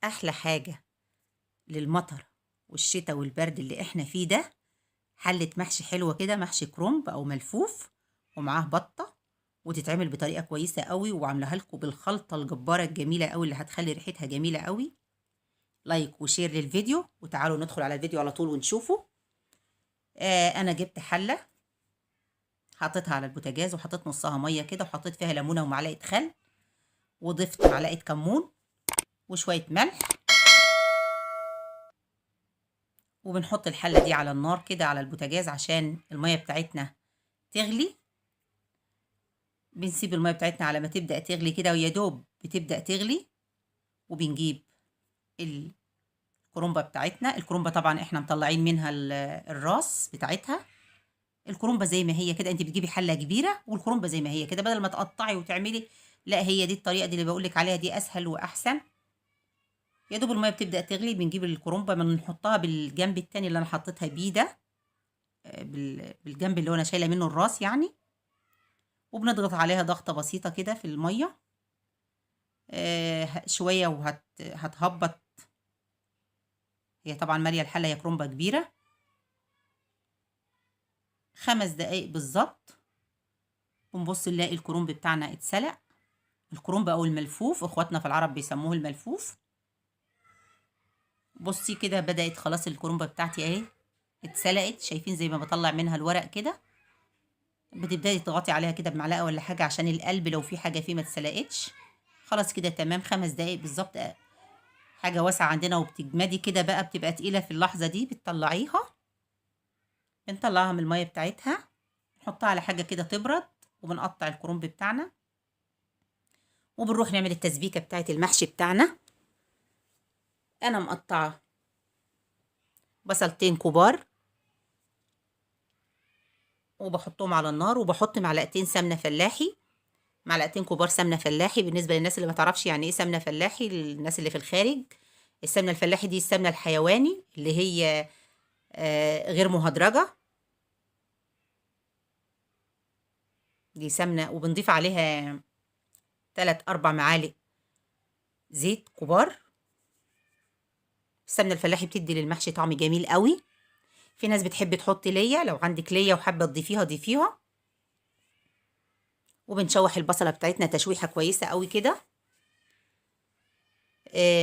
احلى حاجة للمطر والشتاء والبرد اللي احنا فيه ده حلة محشي حلوة كده، محشي كرنب او ملفوف ومعاه بطة، وتتعمل بطريقة كويسة قوي، وعاملاها لكم بالخلطة الجبارة الجميلة قوي اللي هتخلي ريحتها جميلة قوي. like و share للفيديو، وتعالوا ندخل على الفيديو على طول ونشوفه. انا جبت حلة حطيتها على البوتاجاز وحطيت نصها مية كده، وحطيت فيها ليمونة ومعلقة خل، وضفت معلقة كمون وشوية ملح، وبنحط الحلة دي على النار كده على البوتاجاز عشان المية بتاعتنا تغلي. بنسيب المية بتاعتنا على ما تبدأ تغلي كده، ويا دوب بتبدأ تغلي، وبنجيب الكرنبة بتاعتنا. الكرنبة طبعا احنا مطلعين منها الراس بتاعتها. الكرنبة زي ما هي كده، انت بتجيبي حلة كبيرة والكرنبة زي ما هي كده، بدل ما تقطعي وتعملي، لا هي دي الطريقة دي اللي بقولك عليها، دي اسهل واحسن. يا دوب المية بتبدأ تغلي، بنجيب الكرنبة بنحطها بالجنب التاني اللي انا حطيتها بيه ده، بالجنب اللي هو انا شايلة منه الراس يعني، وبنضغط عليها ضغطة بسيطة كده في المية، شوية وهتهبط. هي طبعا مالية الحلة، هي كرنبة كبيرة. 5 دقايق بالظبط ونبص نلاقي الكرنب بتاعنا اتسلق. الكرنب او الملفوف، اخواتنا في العرب بيسموه الملفوف. بصي كده بدأت خلاص الكرنبة بتاعتي اهي اتسلقت، شايفين زي ما بطلع منها الورق كده. بتبدأي تضغطي عليها كده بمعلقة ولا حاجة عشان القلب لو في حاجة فيه ما اتسلقتش. خلاص كده تمام، 5 دقايق بالظبط. حاجة واسعة عندنا وبتجمدي كده بقى، بتبقى تقيلة في اللحظة دي، بتطلعيها، بنطلعها من المية بتاعتها، نحطها على حاجة كده تبرد، وبنقطع الكرنب بتاعنا، وبنروح نعمل التسبيكة بتاعت المحشي بتاعنا. أنا مقطعة بصلتين كبار وبحطهم على النار، وبحط معلقتين سمنة فلاحي، معلقتين كبار سمنة فلاحي. بالنسبة للناس اللي ما تعرفش يعني ايه سمنة فلاحي، للناس اللي في الخارج، السمنة الفلاحي دي السمنة الحيواني اللي هي غير مهدرجة، دي سمنة. وبنضيف عليها 3-4 معالق زيت كبار. السمنة الفلاحي بتدي للمحشي طعم جميل قوي. في ناس بتحب تحط ليا، لو عندك ليا وحابة تضيفيها ضيفيها. وبنشوح البصلة بتاعتنا تشويحة كويسة قوي كده،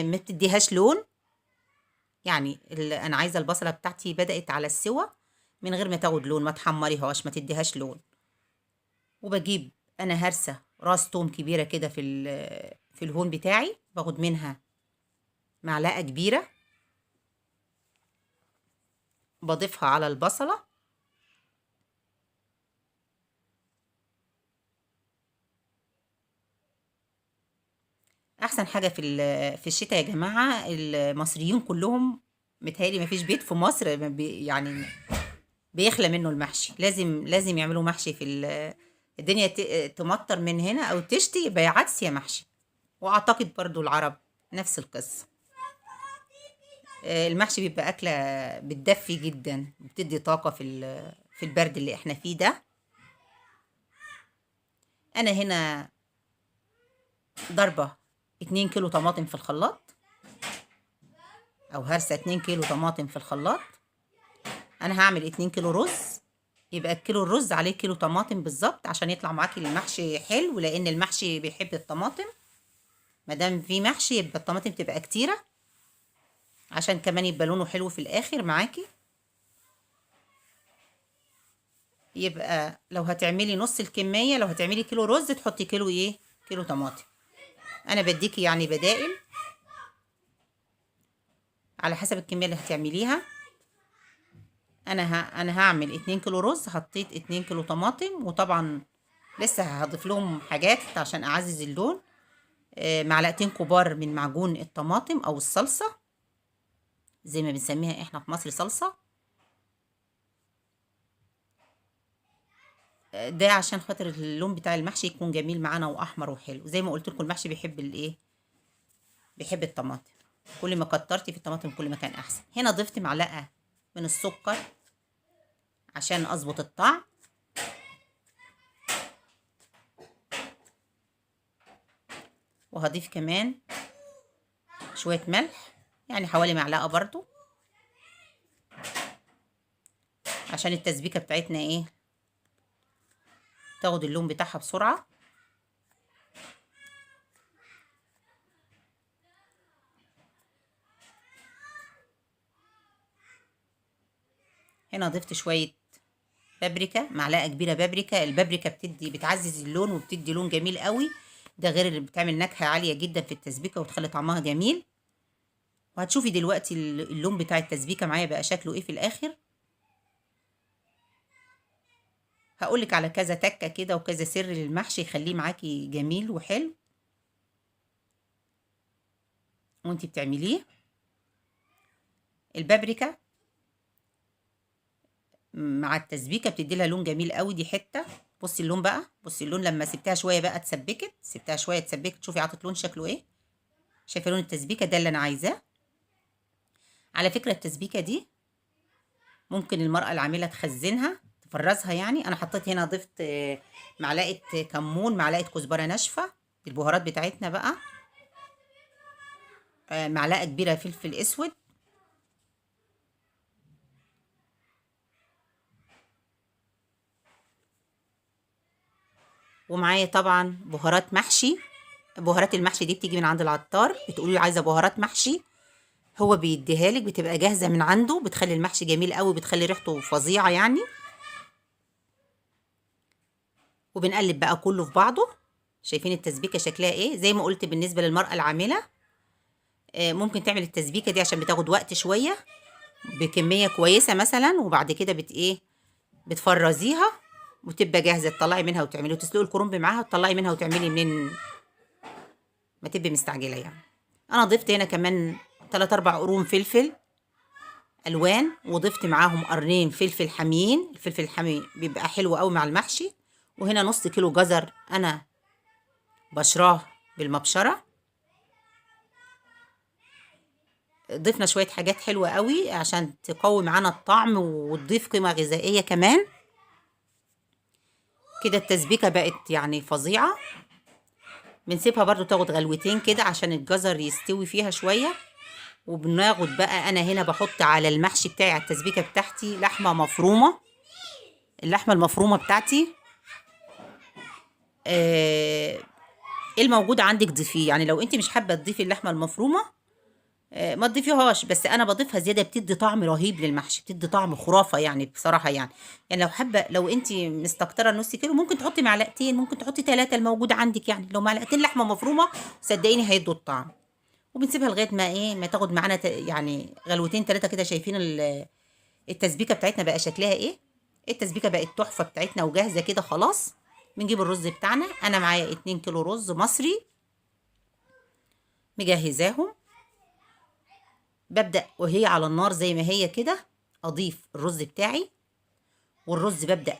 ما بتديهاش لون يعني، انا عايزة البصلة بتاعتي بدأت على السوى من غير ما تاخد لون، ما تحمريهاش، ما تديهاش لون. وبجيب انا هرسة راس توم كبيرة كده في الهون بتاعي، باخد منها معلقة كبيرة بضيفها على البصلة. احسن حاجة في الشتاء يا جماعة، المصريين كلهم متهيألي ما فيش بيت في مصر ما بي يعني بيخلى منه المحشي، لازم يعملوا محشي في الدنيا تمطر من هنا او تشتي، يبقى يا عدس يا محشي. واعتقد برضو العرب نفس القصة. المحشي بيبقى أكلة بتدفي جدا، بتدي طاقة في البرد اللي احنا فيه ده. أنا هنا ضربة 2 كيلو طماطم في الخلاط، أو هرسة 2 كيلو طماطم في الخلاط. أنا هعمل 2 كيلو رز، يبقى الكيلو الرز عليه كيلو طماطم بالظبط عشان يطلع معاكي المحشي حلو، لأن المحشي بيحب الطماطم. مادام في محشي يبقى الطماطم تبقى كتيرة عشان كمان يبقى لونه حلو في الآخر معاكي. يبقى لو هتعملي نص الكمية، لو هتعملي كيلو رز تحطي كيلو ايه؟ كيلو طماطم. انا بديكي بدائل على حسب الكمية اللي هتعمليها. انا هعمل 2 كيلو رز، حطيت 2 كيلو طماطم، وطبعا لسه هضيف لهم حاجات عشان اعزز اللون. معلقتين كبار من معجون الطماطم او الصلصة زي ما بنسميها احنا في مصر صلصة، ده عشان خاطر اللون بتاع المحشي يكون جميل معانا واحمر وحلو. زي ما قلت لكم المحشي بيحب الايه؟ بيحب الطماطم، كل ما كترتي في الطماطم كل ما كان احسن. هنا ضفت معلقة من السكر عشان اظبط الطعم. وهضيف كمان شوية ملح، يعني حوالي معلقه برضو، عشان التسبيكه بتاعتنا ايه تاخد اللون بتاعها بسرعة. هنا ضفت شوية بابريكا، معلقه كبيرة بابريكا. البابريكا بتعزز اللون وبتدي لون جميل قوي، ده غير اللي بتعمل نكهة عالية جدا في التسبيكه وتخلي طعمها جميل. وهتشوفي دلوقتي اللون بتاع التسبيكه معايا بقى شكله ايه في الاخر. هقولك على كذا تكه كده وكذا سر للمحشي يخليه معاكي جميل وحلو وانتي بتعمليه. البابريكا مع التسبيكه بتدي لها لون جميل قوي. دي حتة، بصي اللون بقى، بصي اللون لما سبتها شوية بقى اتسبكت، سبتها شوية اتسبكت، شوفي عطت لون شكله ايه. شايفه لون التسبيكه ده اللي انا عايزاه. على فكرة التسبيكه دي ممكن المراة العاملة تخزنها، تفرزها يعني. انا حطيت هنا، ضفت معلقه كمون، معلقه كزبره ناشفة، البهارات بتاعتنا بقى، معلقه كبيرة فلفل اسود، ومعايا طبعا بهارات محشي. بهارات المحشي دي بتيجي من عند العطار، بتقولي له عايزه بهارات محشي، هو بيديها لك، بتبقى جاهزة من عنده، بتخلي المحشي جميل قوي، بتخلي ريحته فظيعة يعني. وبنقلب بقى كله في بعضه. شايفين التسبيكه شكلها ايه؟ زي ما قلت بالنسبة للمراة العاملة، ممكن تعمل التسبيكه دي عشان بتاخد وقت شوية بكمية كويسة مثلا، وبعد كده بت ايه بتفرزيها وتبقى جاهزة، تطلعي منها وتعملي، وتسلقي الكرنب معاها وتطلعي منها وتعملي منين ما تبقي مستعجلة يعني. انا ضفت هنا كمان 3 4 قرون فلفل الوان، وضفت معاهم قرنين فلفل حاميين. الفلفل الحامي بيبقى حلو قوي مع المحشي. وهنا نص كيلو جزر انا بشراه بالمبشره. ضفنا شوية حاجات حلوة قوي عشان تقوي معانا الطعم وتضيف قيمة غذائية كمان. كده التسبيكه بقت يعني فظيعة. بنسيبها برضو تاخد غلوتين كده عشان الجزر يستوي فيها شوية. وبناخد بقى، انا هنا بحط على المحشي بتاعي على التسبيكه بتاعتي لحمه مفرومه. اللحمة المفرومه بتاعتي الموجود عندك ضيفيه، يعني لو انت مش حابة تضيفي اللحمة المفرومه ما تضيفيهاش، بس انا بضيفها زيادة، بتدي طعم رهيب للمحشي، بتدي طعم خرافه يعني بصراحة يعني. يعني لو حابة، لو انت مستكتره نص كيلو ممكن تحطي معلقتين، ممكن تحطي 3 الموجود عندك يعني. لو معلقتين لحمه مفرومه صدقيني هيدوا الطعم. وبنسيبها لغاية ما ايه، ما تاخد معانا يعني غلوتين 3 كده. شايفين التسبيكه بتاعتنا بقى شكلها ايه؟ التسبيكه بقت تحفة بتاعتنا وجاهزة كده خلاص. بنجيب الرز بتاعنا، انا معايا 2 كيلو رز مصري مجهزاهم. ببدأ وهي على النار زي ما هي كده اضيف الرز بتاعي، والرز ببدأ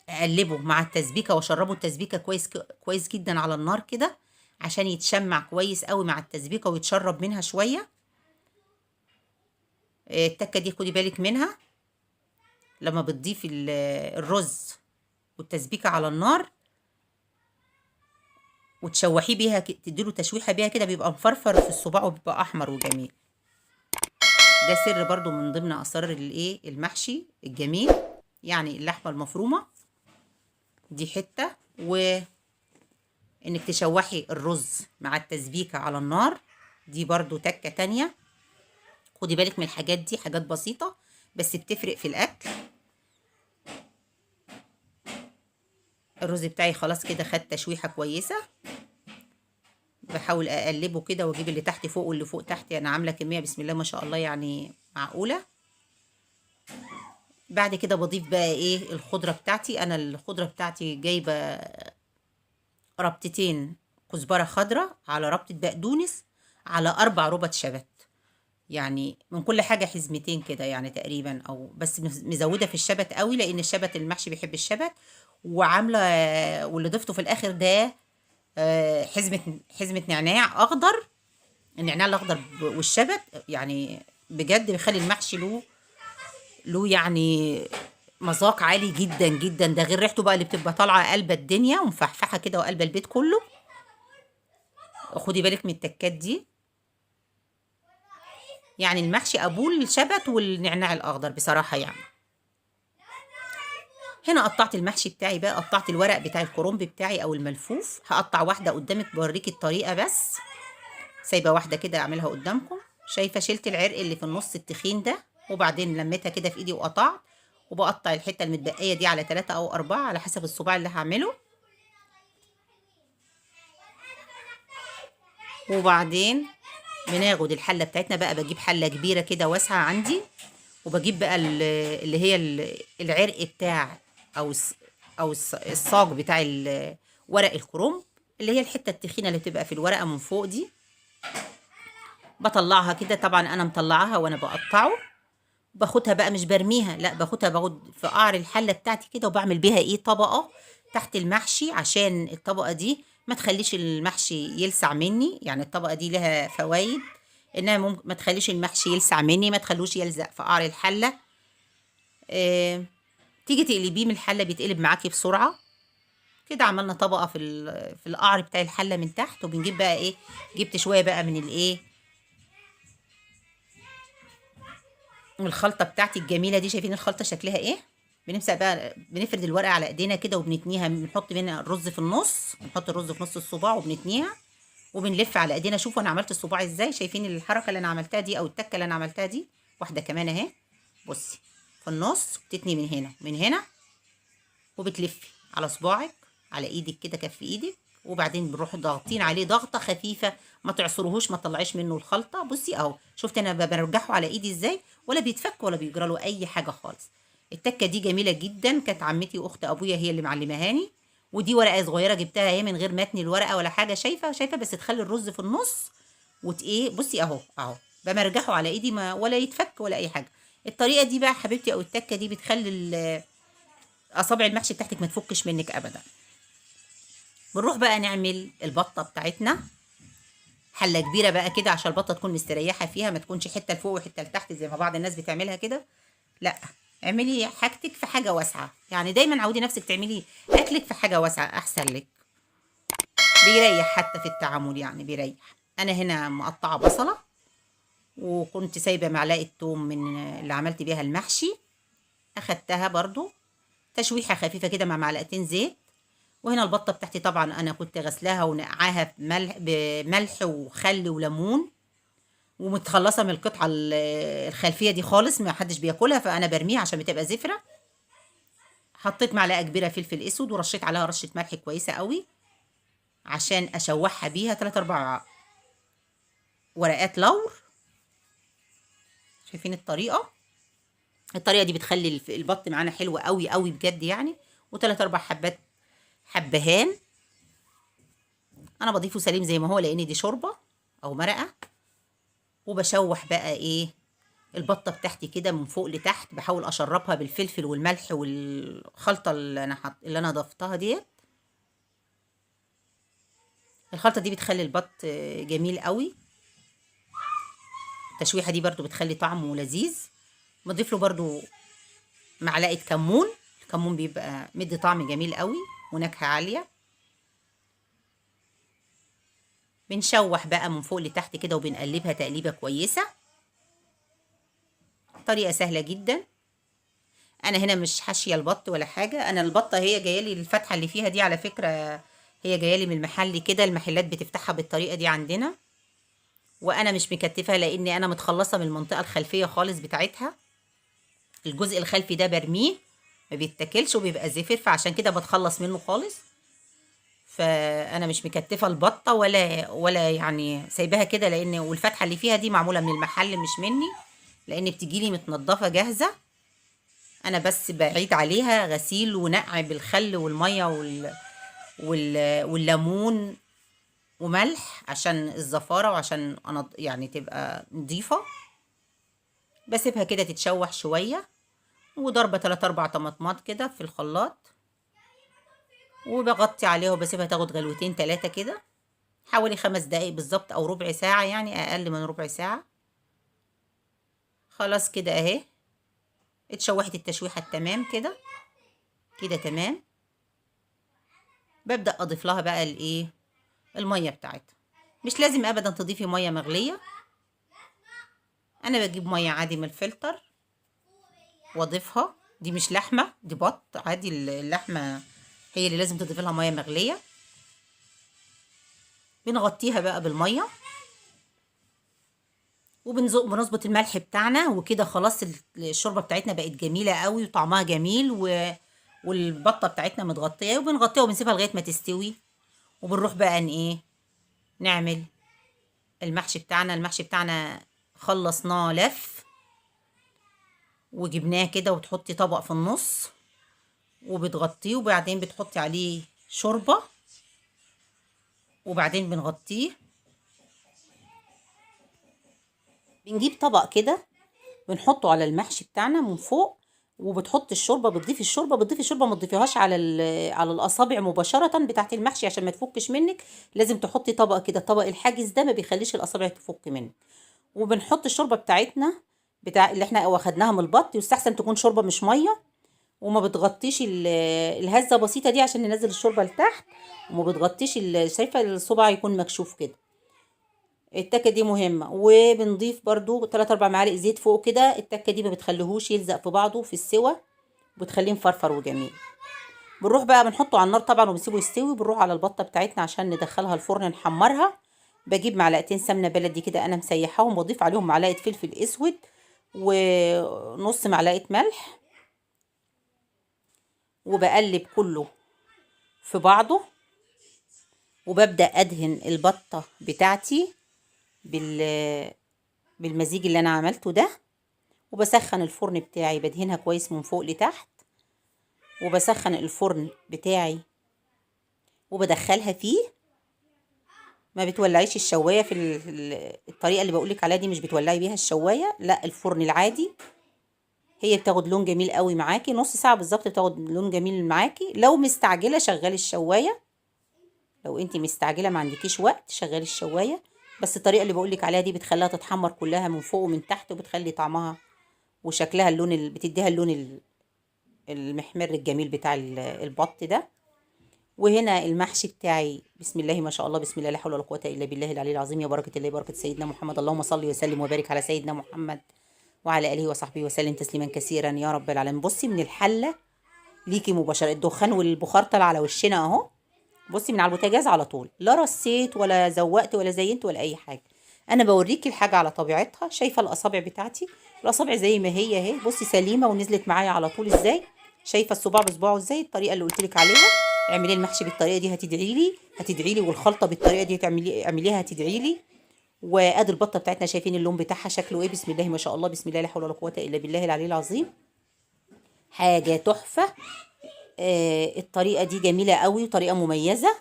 اقلبه مع التسبيكه واشربه التسبيكه كويس كويس جدا على النار كده عشان يتشمع كويس قوي مع التسبيكه ويتشرب منها شوية. التكه دي خدي بالك منها لما بتضيفي الرز والتسبيكه على النار وتشوحيه بيها، تديله تشويحه بيها كده، بيبقى مفرفر في الصباع وبيبقى احمر وجميل. ده سر برضو من ضمن اسرار الايه المحشي الجميل يعني. اللحمة المفرومه دي حتة، وانك تشوحي الرز مع التسبيكه على النار دي برضو تكه تانية. خدي بالك من الحاجات دي، حاجات بسيطة بس بتفرق في الاكل. الرز بتاعي خلاص كده خد تشويحه كويسة، بحاول اقلبه كده واجيب اللي تحت فوق واللي فوق تحت. انا عامله كمية بسم الله ما شاء الله يعني معقولة. بعد كده بضيف بقى ايه الخضرة بتاعتي. انا الخضرة بتاعتي جايبه ربطتين كزبره خضراء على ربطه بقدونس على 4 ربط شبت، يعني من كل حاجة حزمتين كده يعني تقريبا، او بس مزوده في الشبت قوي لان الشبت المحشي بيحب الشبت. وعامله واللي ضفته في الاخر ده حزمه نعناع اخضر. النعناع الاخضر والشبت يعني بجد بيخلي المحشي له يعني مذاق عالي جدا جدا. ده غير ريحته بقى اللي بتبقى طالعه قلبه الدنيا ومفحفحه كده وقلبه البيت كله. خدي بالك من التكات دي. يعني المحشي ابوه الشبت والنعناع الاخضر بصراحة يعني. هنا قطعت المحشي بتاعي بقى، قطعت الورق بتاع الكرنب بتاعي او الملفوف. هقطع واحدة قدامك بوريكي الطريقة، بس سايبه واحدة كده اعملها قدامكم. شايفه شلت العرق اللي في النص التخين ده، وبعدين لميتها كده في ايدي وقطعت، وبقطع الحتة المتبقية دي على 3 او 4 على حسب الصباع اللي هعمله. وبعدين بناخد الحلة بتاعتنا بقى، بجيب حله كبيرة كده واسعة عندي، وبجيب بقى اللي هي العرق بتاع او الصاج بتاع ورق الكرنب، اللي هي الحتة التخينه اللي بتبقى في الورقة من فوق دي. بطلعها كده، طبعا انا مطلعاها وانا بقطعه، باخدها بقى مش برميها، لا باخدها باخد في قعر الحلة بتاعتي كده، وبعمل بيها ايه، طبقه تحت المحشي، عشان الطبقة دي ما تخليش المحشي يلسع مني. يعني الطبقة دي لها فوائد، انها ممكن ما تخليش المحشي يلسع مني، ما تخلوش يلزق في قعر الحلة. تيجي تقلبيه من الحلة بيتقلب معاكي بسرعة كده. عملنا طبقه في القعر بتاع الحلة من تحت. وبنجيب بقى ايه، جبت شوية بقى من الايه، من الخلطة بتاعتي الجميلة دي. شايفين الخلطة شكلها ايه؟ بنمسك بقى، بنفرد الورقة على ايدينا كده وبنتنيها، بنحط منها الرز في النص، بنحط الرز في نص الصباع وبنتنيها وبنلف على ايدينا. شوفوا انا عملت الصباع ازاي، شايفين الحركة اللي انا عملتها دي او التكه اللي انا عملتها دي؟ واحدة كمان اهي، بصي في النص بتتني من هنا من هنا، وبتلفي على صباعك على ايدك كده، كف ايدك، وبعدين بنروح ضاغطين عليه ضغطه خفيفة، ما تعصرهوش، ما تطلعيش منه الخلطة. بصي اهو، شفت انا برجحه على ايدي ازاي، ولا بيتفك ولا بيجرى له اي حاجة خالص. التكه دي جميلة جدا، كانت عمتي واخت ابويا هي اللي معلمهاني. ودي ورقة صغيرة جبتها اهي من غير ما اتني الورقة ولا حاجة، شايفه شايفه، بس تخلي الرز في النص وت ايه، بصي اهو اهو بمرجحه على ايدي، ما ولا يتفك ولا اي حاجة. الطريقة دي بقى حبيبتي او التكه دي بتخلي اصابع المحشي بتاعتك ما تفكش منك ابدا. بنروح بقى نعمل البطة بتاعتنا، حله كبيرة بقى كده عشان البطة تكون مستريحه فيها، ما تكونش حتة لفوق وحتة لتحت زي ما بعض الناس بتعملها كده. لا، اعملي حاجتك في حاجة واسعة، يعني دايما عودي نفسك تعملي اكلك في حاجة واسعة احسن لك، بيريح حتى في التعامل يعني بيريح. انا هنا مقطعه بصله، وكنت سايبه معلقه توم من اللي عملت بيها المحشي، اخدتها برضو تشويحه خفيفة كده مع معلقتين زيت. وهنا البطة بتاعتي طبعا انا كنت غسلاها ونقعاها بملح وخل وليمون، ومتخلصه من القطعة الخلفية دي خالص، ما حدش بياكلها فانا برميها عشان بتبقى زفره. حطيت معلقه كبيرة فلفل اسود، ورشيت عليها رشه ملح كويسة قوي عشان اشوحها بيها. 3 4 ورقات لور. شايفين الطريقة؟ الطريقة دي بتخلي البط معانا حلو قوي قوي بجد يعني. و3 4 حبات حبهان، انا بضيفه سليم زي ما هو لان دي شوربة او مرقه. وبشوح بقى ايه البطة بتاعتي كده من فوق لتحت، بحاول اشربها بالفلفل والملح والخلطه اللي انا ضفتها ديت. الخلطة دي بتخلي البط جميل قوي. التشويحه دي برضو بتخلي طعمه لذيذ. بضيف له برضو معلقه كمون، الكمون بيبقى مدي طعم جميل قوي ونكهه عالية. بنشوح بقى من فوق لتحت كده وبنقلبها تقليبه كويسة. طريقه سهلة جدا. انا هنا مش حاشية البط ولا حاجة، انا البطة هي جاية لي الفتحة اللي فيها دي على فكرة هي جاية لي من المحل كده، المحلات بتفتحها بالطريقة دي عندنا، وانا مش مكتفها لاني انا متخلصه من المنطقة الخلفية خالص بتاعتها. الجزء الخلفي ده برميه ما بيتاكلش وبيبقى زفر، فعشان كده بتخلص منه خالص. فانا مش مكتفه البطة ولا يعني سايباها كده، لان والفتحة اللي فيها دي معمولة من المحل مش مني، لان بتجيلي متنضفه جاهزة. انا بس بعيد عليها غسيل ونقع بالخل والمية والليمون وملح عشان الزفاره وعشان انا يعني تبقى نضيفه. بسيبها كده تتشوح شوية، وضربه 3 4 طماطمات كده في الخلاط، وبغطي عليها وبسيبها تاخد غلوتين 3 كده، حوالي 5 دقايق بالظبط او ربع ساعة، يعني اقل من ربع ساعة. خلاص كده اهي اتشوحت التشويحه التمام كده كده تمام. ببدأ اضيف لها بقى الايه المية بتاعتها. مش لازم ابدا تضيفي مية مغليه، انا بجيب مية عادي من الفلتر واضيفها. دي مش لحمه، دي بط عادي. اللحمة هي اللي لازم تضيف لها مية مغليه. بنغطيها بقى بالمية وبنظبط الملح بتاعنا وكده. خلاص الشوربة بتاعتنا بقت جميلة قوي وطعمها جميل، والبطه بتاعتنا متغطيه، وبنغطيها وبنسيبها لغاية ما تستوي. وبنروح بقى ان ايه نعمل المحشي بتاعنا. المحشي بتاعنا خلصناه لف وجبناه كده، وتحطي طبق في النص وبتغطيه، وبعدين بتحطي عليه شوربة، وبعدين بنغطيه. بنجيب طبق كده بنحطه على المحشي بتاعنا من فوق، وبتحط الشوربة، بتضيفي الشوربة، بتضيفي الشوربة، ما تضيفيهاش على على الاصابع مباشرة بتاعت المحشي عشان ما تفكش منك. لازم تحطي طبق كده، طبق الحاجز ده ما بيخليش الاصابع تفك منك. وبنحط الشوربة بتاعتنا بتاع اللي احنا واخدناها من البط، يستحسن تكون شوربة مش مية، وما بتغطيش الهزة بسيطة دي عشان ننزل الشوربة لتحت، وما بتغطيش شايفه الصباع يكون مكشوف كده. التكه دي مهمة. وبنضيف برضو 3-4 معالق زيت فوق كده. التكه دي ما بتخليهوش يلزق في بعضه في السوى، وبتخليه مفرفر وجميل. بنروح بقى بنحطه على النار طبعا وبنسيبه يستوي. بنروح على البطة بتاعتنا عشان ندخلها الفرن نحمرها. بجيب معلقتين سمنه بلدي كده انا مسيحاهم، واضيف عليهم معلقه فلفل اسود ونص معلقه ملح، وبقلب كله في بعضه. وببدأ أدهن البطة بتاعتي بالمزيج اللي أنا عملته ده، وبسخن الفرن بتاعي، بدهنها كويس من فوق لتحت، وبسخن الفرن بتاعي وبدخلها فيه. ما بتولعيش الشواية في الطريقة اللي بقولك عليها دي، مش بتولعي بيها الشواية، لا الفرن العادي. هي بتاخد لون جميل قوي معاكي، نص ساعة بالظبط بتاخد لون جميل معاكي. لو مستعجلة شغلي الشواية، لو انتي مستعجلة ما عندكيش وقت شغلي الشواية، بس الطريقة اللي بقولك عليها دي بتخليها تتحمر كلها من فوق ومن تحت، وبتخلي طعمها وشكلها اللون بتديها اللون المحمر الجميل بتاع البط ده. وهنا المحشي بتاعي بسم الله ما شاء الله، بسم الله لا حول ولا قوة إلا بالله العلي العظيم، يا بركة الله بركة سيدنا محمد، اللهم صل وسلم وبارك على سيدنا محمد وعلى آله وصحبه وسلم تسليما كثيرا يا رب العالمين. بصي من الحلة ليكي مباشرة، الدخان والبخار طلع على وشنا اهو. بصي من على البوتاجاز على طول، لا رصيت ولا زوقت ولا زينت ولا اي حاجة، انا بوريكي الحاجة على طبيعتها. شايفة الاصابع بتاعتي، الاصابع زي ما هي اهي، بصي سليمة ونزلت معايا على طول ازاي، شايفة الصباع بصباعه ازاي، الطريقة اللي قلتلك عليها. اعملي المحشي بالطريقة دي هتدعي لي، هتدعي لي، والخلطة بالطريقة دي اعمليها هتدعي لي. وادي البطة بتاعتنا، شايفين اللون بتاعها شكله ايه، بسم الله ما شاء الله، بسم الله لا حول ولا قوة الا بالله العلي العظيم، حاجة تحفة. الطريقة دي جميلة قوي وطريقة مميزة.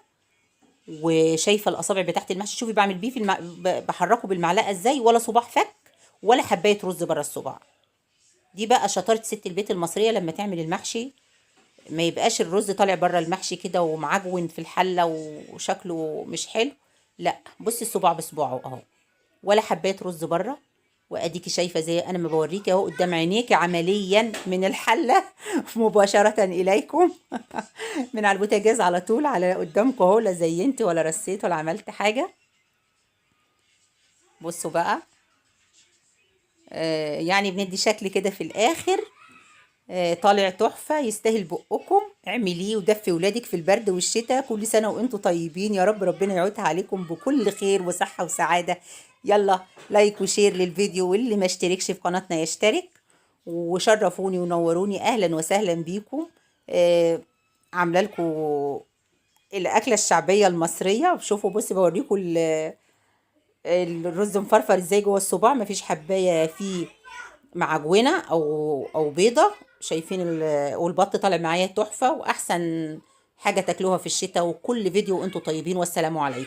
وشايفة الأصابع بتاعت المحشي، شوفي بعمل بيه في بحركة بالمعلقة ازاي، ولا صباع فك ولا حباية رز بره الصباع. دي بقى شطارة ست البيت المصرية لما تعمل المحشي، ما يبقاش الرز طالع بره المحشي كده ومعجون في الحلة وشكله مش حلو، لا بصي الصباع بصباعه اهو، ولا حباية رز بره. واديكي شايفة زي انا ما بوريكي اهو قدام عينيكي عمليا من الحلة مباشرة اليكم من على البوتاجاز على طول على قدامكم اهو، لا زينت ولا رصيت ولا عملت حاجة. بصوا بقى، بندي شكل كده في الاخر، طالع تحفة، يستاهل بقكم. اعمليه ودفي ولادك في البرد والشتاء. كل سنة وانتم طيبين يا رب، ربنا يعودها عليكم بكل خير وصحة وسعادة. يلا like و share للفيديو، واللي ما اشتركش في قناتنا يشترك، وشرفوني ونوروني، اهلا وسهلا بيكم. عامله لكم الاكلة الشعبية المصرية. شوفوا بصي بوريكم الرز مفرفر ازاي جوه الصباع، مفيش حبايه فيه معجونه او بيضة. شايفين والبط طالع معايا تحفة، واحسن حاجة تاكلوها في الشتاء. وكل فيديو وانتم طيبين، والسلام عليكم.